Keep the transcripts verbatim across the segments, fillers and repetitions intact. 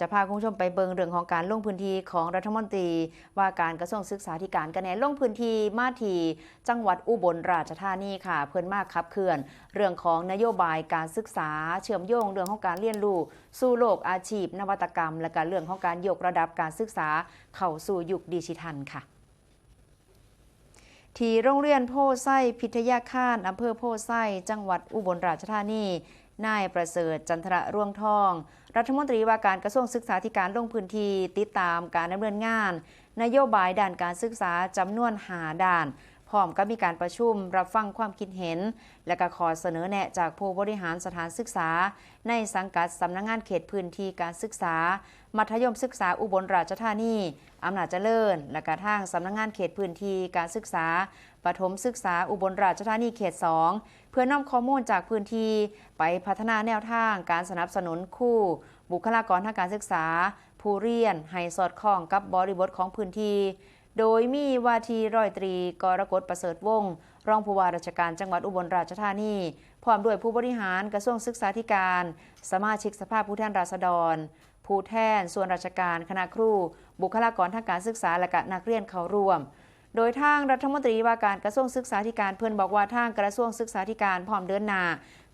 จะพาคุณผู้ชมไปเบิ่งเรื่องของการลงพื้นที่ของรัฐมนตรีว่าการกระทรวงศึกษาธิการกันแหน่ ลงพื้นที่มาที่จังหวัดอุบลราชธานีค่ะ เพิ่นมาขับเคลื่อนเรื่องของนโยบายการศึกษา เชื่อมโยงเรื่องของการเรียนรู้สู่โลกอาชีพนวัตกรรม และก็เรื่องของการยกระดับการศึกษาเข้าสู่ยุคดิจิทัลค่ะ ที่โรงเรียนโพธิ์ไซพิทยาคาร อำเภอโพธิ์ไซ จังหวัดอุบลราชธานี นายประเสริฐ จันทระรวงทอง รัฐมนตรีว่าการกระทรวงศึกษาธิการลงพื้นที่ติดตามการดำเนินงานนโยบายด้านการศึกษาจำนวนห้าด้าน พร้อมกับมีการประชุมรับฟังความคิดเห็น และก็ข้อเสนอแนะจากผู้บริหารสถานศึกษา ในสังกัดสำนักงานเขตพื้นที่การศึกษา มัธยมศึกษาอุบลราชธานี อำนาจเจริญ และกระทั่งสำนักงานเขตพื้นที่การศึกษา ประถมศึกษาอุบลราชธานีเขตสอง เพื่อนำข้อมูลจากพื้นที่ไปพัฒนาแนวทางการสนับสนุนครู บุคลากรทางการศึกษา ผู้เรียนให้สอดคล้องกับบริบทของพื้นที่ โดยมีว่าที่ร้อยตรีกรกฎประเสริฐวงศ์ รองผู้ว่าราชการจังหวัดอุบลราชธานี พร้อมด้วยผู้บริหารกระทรวงศึกษาธิการ สมาชิกสภาผู้แทนราษฎร ผู้แทนส่วนราชการ คณะครู บุคลากรทางการศึกษา และก็นักเรียนเข้าร่วม โดยทางรัฐมนตรีว่าการกระทรวงศึกษาธิการเพิ่นบอกว่าทางกระทรวงศึกษาธิการพร้อมเดินหน้า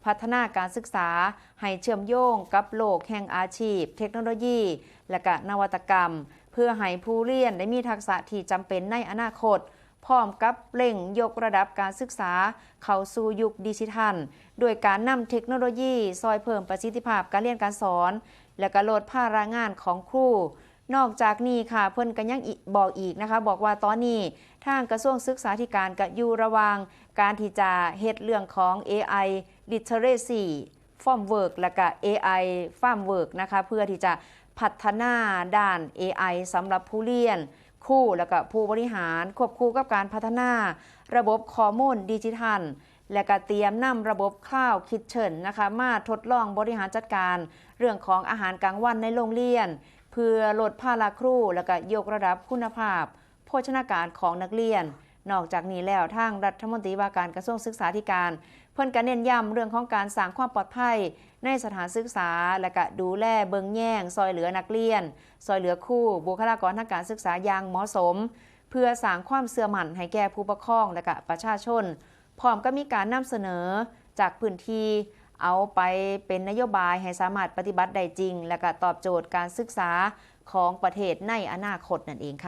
พัฒนาการศึกษาให้เชื่อมโยงกับโลกแห่งอาชีพ เทคโนโลยี และก็นวัตกรรม เพื่อให้ผู้เรียนได้มีทักษะที่จำเป็นในอนาคต พร้อมกับเร่งยกระดับการศึกษาเข้าสู่ยุคดิจิทัล ด้วยการนำเทคโนโลยีซอยเพิ่มประสิทธิภาพการเรียนการสอน และก็ลดภาระงานของครู นอกจากนี้ค่ะ เพิ่นก็ยังอิบอกอีกนะคะ บอกว่าตอนนี้ทางกระทรวงศึกษาธิการก็อยู่ระหว่างการที่จะเฮ็ดเรื่องของ เอไอ Literacy Framework และก็ เอไอ Framework นะคะ เพื่อที่จะพัฒนาด้าน เอไอ สำหรับผู้เรียน ครู และก็ผู้บริหาร ควบคู่กับการพัฒนาระบบข้อมูลดิจิทัล และก็เตรียมนำระบบ Cloud Kitchen นะคะ มาทดลองบริหารจัดการเรื่องของอาหารกลางวันในโรงเรียน เพื่อลดภาระครู และก็ยกระดับคุณภาพโภชนาการของนักเรียน นอกจากนี้แล้วทางรัฐมนตรีว่าการกระทรวงศึกษาธิการ เพิ่นก็เน้นย้ำเรื่องของการสร้างความปลอดภัยในสถานศึกษา และก็ดูแลเบิ่งแยงซอยเหลือนักเรียน ซอยเหลือครู บุคลากรทางการศึกษาอย่างเหมาะสม เพื่อสร้างความเชื่อมั่นให้แก่ผู้ปกครองและก็ประชาชน พร้อมกับมีการนำเสนอจากพื้นที่ เอาไปเป็นนโยบายให้สามารถปฏิบัติได้จริง และก็ตอบโจทย์การศึกษาของประเทศในอนาคตนั่นเองค่ะ